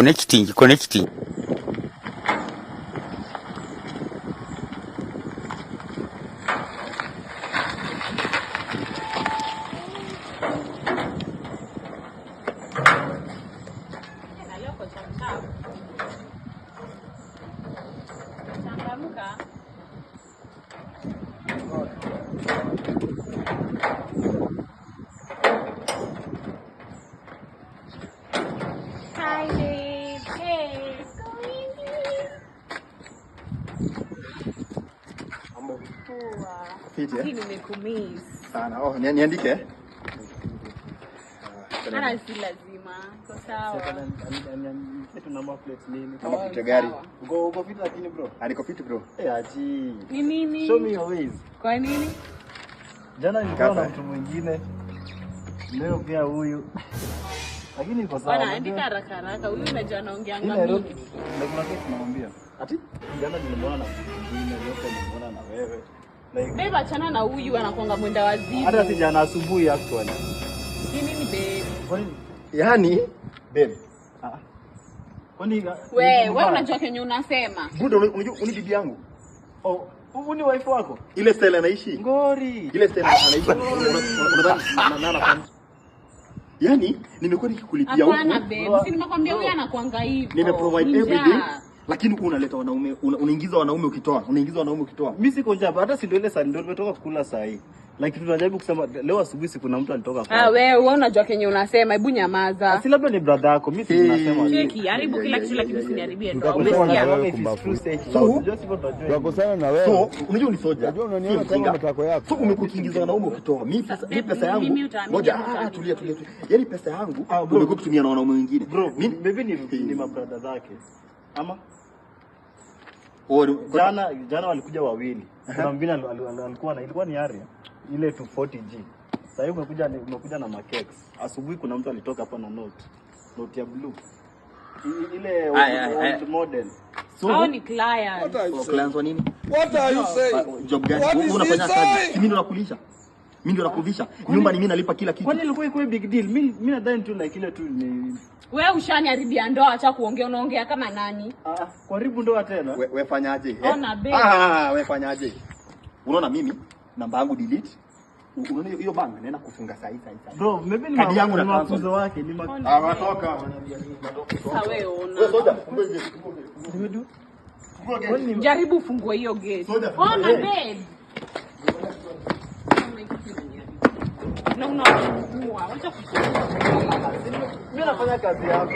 Connecting, connecting. Na leo kwa chap. Changamka. Hi babe. Hey. Mambo Poa. fiti eh? Hii nimekumiss. Sana. Oh, niandike eh? Hata si lazima. Iko sawa. Kama plate ya gari. Sawa. Uko fit lakini bro. Ah, niko fiti bro. Eh, achi. Ni nini? Show me your ways. Kwa nini? Jana nilikuwa Kaka. na mtu mwingine. Leo pia huyu. Lakini iko sawa. Bwana, andika haraka haraka. Huyu unajua anaongeanga Hii Nairobi. mingi. Na kuna kitu namwambia. Ati? Jana nilimwona na mtu mwingine, leo pia nilimwona na wewe. Like Babe, achana na huyu, anakuanga mwenda wazimu. hata si jana asubuhi actually. Ni nini babe? Kwani Yaani babe. ah. Kwani We unajua kenye unasema. Buda, unajua uni bibi yangu. Oh, huyu ni wife wako? Ile style anaishi. Ngori. Ile style anaishi. Unadhani na na Yaani nimekuwa nikikulipia Hapana huku. babe, si nimekwambia huyu anakuanga hivyo. Nime provide Ni everything. njaa. Lakini huku unaleta wanaume, unaingiza wanaume ukitoa, unaingiza wanaume ukitoa. Mimi siko njaa, hata si ndio ile saa ndio nimetoka kukula saa hii. Like tunajaribu kusema leo asubuhi si kuna mtu alitoka kwa. Ah, wewe unajua kenye unasema, hebu nyamaza. Si labda ni brother yako, mimi si Hey. nasema. Cheki, haribu kila Yeah, kitu yeah, lakini yeah, usiniharibie ndoa. Tutakosana Umesikia? na wewe If it's kumbafu. true, say it So, loud. Unajua sivyo tutajua. Tunakosana na wewe. So, unajua ni soja. Unajua unaniona Sio kama mjinga. matako yako. So umekuwa ukiingiza wanaume ukitoa. Mimi pesa yangu. Mimi utaamini Ngoja, ama utaamini? tulia tulia tulia. Yaani pesa yangu Ah, bro. umekuwa ukitumia na wanaume wengine. Bro, Mimi maybe ni mabrother zake. Ama Oh, jana walikuja wawili. Kuna mwingine alikuwa na ilikuwa ni Aria ile 240G. Sasa hivi umekuja na Makex. Asubuhi kuna mtu alitoka hapa na note ya blue. Ile old, Aya, aya, aya. old model. So, Hao ni clients. What are you oh, saying? clients wa nini? What are you saying? Job gani? What Wewe is unafanya he kazi. saying? Si mimi ndo nakulisha. Mimi ndo nakuvisha. Nyumba ni mimi nalipa kila kitu. Kwani ilikuwa ikuwe big deal? Mimi nadhani tu like ile tu ni Wewe ushaniharibia ndoa, acha kuongea, unaongea kama nani? ah, karibu ndoa tena. We fanyaje? Eh? Ona, babe. Ah, we fanyaje? Unaona mimi namba yangu delete. Unaona hiyo bank naenda kufunga saa hii saa hii. saa hii. Bro, maybe ni Kadi yangu na ni cancel. makuzo wake, ni Ona, Ah, babe. watoka wananiambia nini? Natoka. Sasa wewe ona. Wewe soja, fungua gate, fungua gate. Nimedu. Fungua gate. Kwani ni Jaribu ufungue hiyo gate. Soja, fungua Ona gate. babe. Na unawasumbua. Wacha kusumbua. mimi nafanya kazi yangu.